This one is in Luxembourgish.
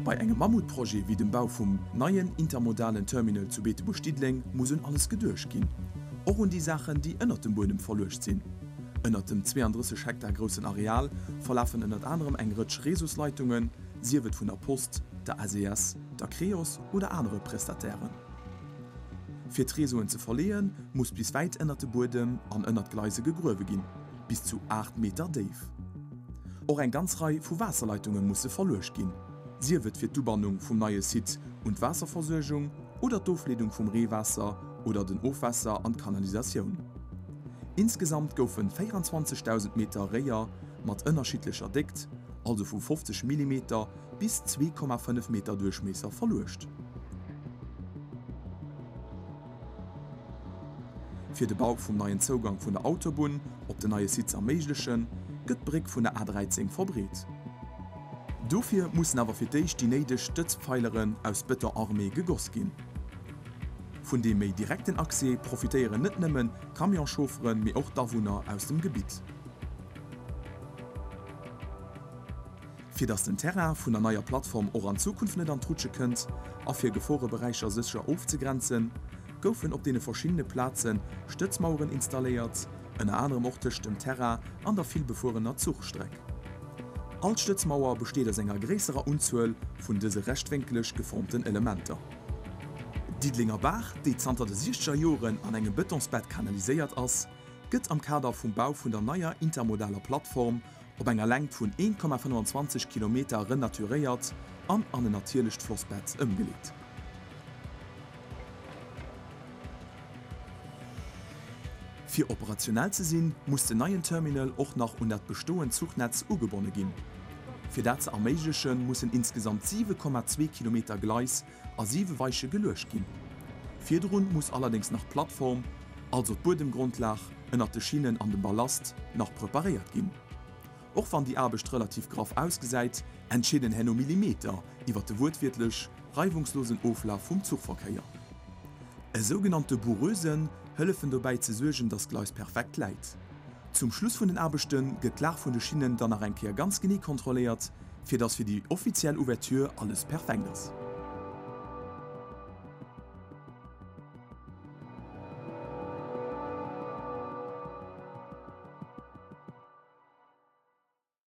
Bei engem Mammutprojet wéi dem Bau vum neien intermodalen Terminal zu Beetebuerg-Diddeleng muss un alles geduecht ginn. Och un déi Saachen, déi ënnert dem Buedem verluecht sinn. Ënnert dem 32 Hektar groussen Areal verlafen ënnert anerem eng Rëtsch Réseausleitungen, sief et vun der Post, der SES, der Creos oder anere Prestatairen. Fir d'Réseauen ze verleeën, muss bis wäit ënnert de Buedem an ënnert d'Gleise gegruewe ginn, bis zu 8 Meter déif. Och eng ganz Rei vu Waasserleitunge musse verluecht ginn, sief et fir d'Ubannung vum neie Site un d'Waasserversuergung oder d'Ofleedung vum Reewaasser oder den Ofwässer an d'Kanalisatioun. Insgesamt goufe 24.000 Meter Réier mat ënnerschiddlecher Déckt, also vu 50 Millimeter bis 2,5 Meter Duerchmiesser verluecht. Fir de Bau vum neien Zougang vun der Autobunn op den neie Site ze erméiglechen, gëtt d'Bréck vun der A 13 verbreet. Dofir mussen awer fir d'éischt déi néideg Stëtzpfeileren aus Beton armé gegoss ginn. Vun deem méi direkten Accès profitéieren net nëmmen d'Camionschaufferen, mee och d'Awunner aus dem Gebitt. Fir datt den Terrain vun der neier Plattform och an Zukunft net an d'Rutsche kënnt a fir Geforeberäicher sécher ofzegrenzen, goufen op deene verschiddene Plaze Stëtzmaueren installéiert, ënner anerem och tëscht dem Terrain an der vill befuerener Zuchstreck. All Stëtzmauer besteet aus enger gréisserer Unzuel vun dëse rechtwénkeleg geformten Elementer. D'Diddelenger Baach, déi zanter de siechzeger Joren an engem Betonsbett kanaliséiert ass, gëtt am Kader vum Bau vun der neier intermodaler Plattform op enger Längt vun 1,25 Kilometer renaturéiert an an en natierlecht Flossbett ëmgeleet. Fir operationell ze sinn, muss den neien Terminal och nach un dat bestoend Zuchnetz ugebonne ginn. Fir dat ze erméiglechen, mussen insgesamt 7,2 Kilometer Gleis a siwe Weiche geluecht ginn. Virdrun muss allerdéngs nach d'Plattform, also d'Buedemgrondlag ënnert de Schinnen an dem Ballast, nach preparéiert ginn. Och wann déi Aarbecht relativ graff ausgesäit, entscheeden herno Millimeter iwwer de wuertwiertlech reiwungslosen Oflaf vum Zuchverkéier. Esougenannte Boureusen hëllefen dobäi ze suergen, dass d'Gleis perfekt läit. Zum Schluss vun den Aarbechte gëtt d'Lag vun de Schinnen dann nach eng Kéier ganz genee kontrolléiert, fir dass fir déi offiziell Ouverture alles perfekt ass.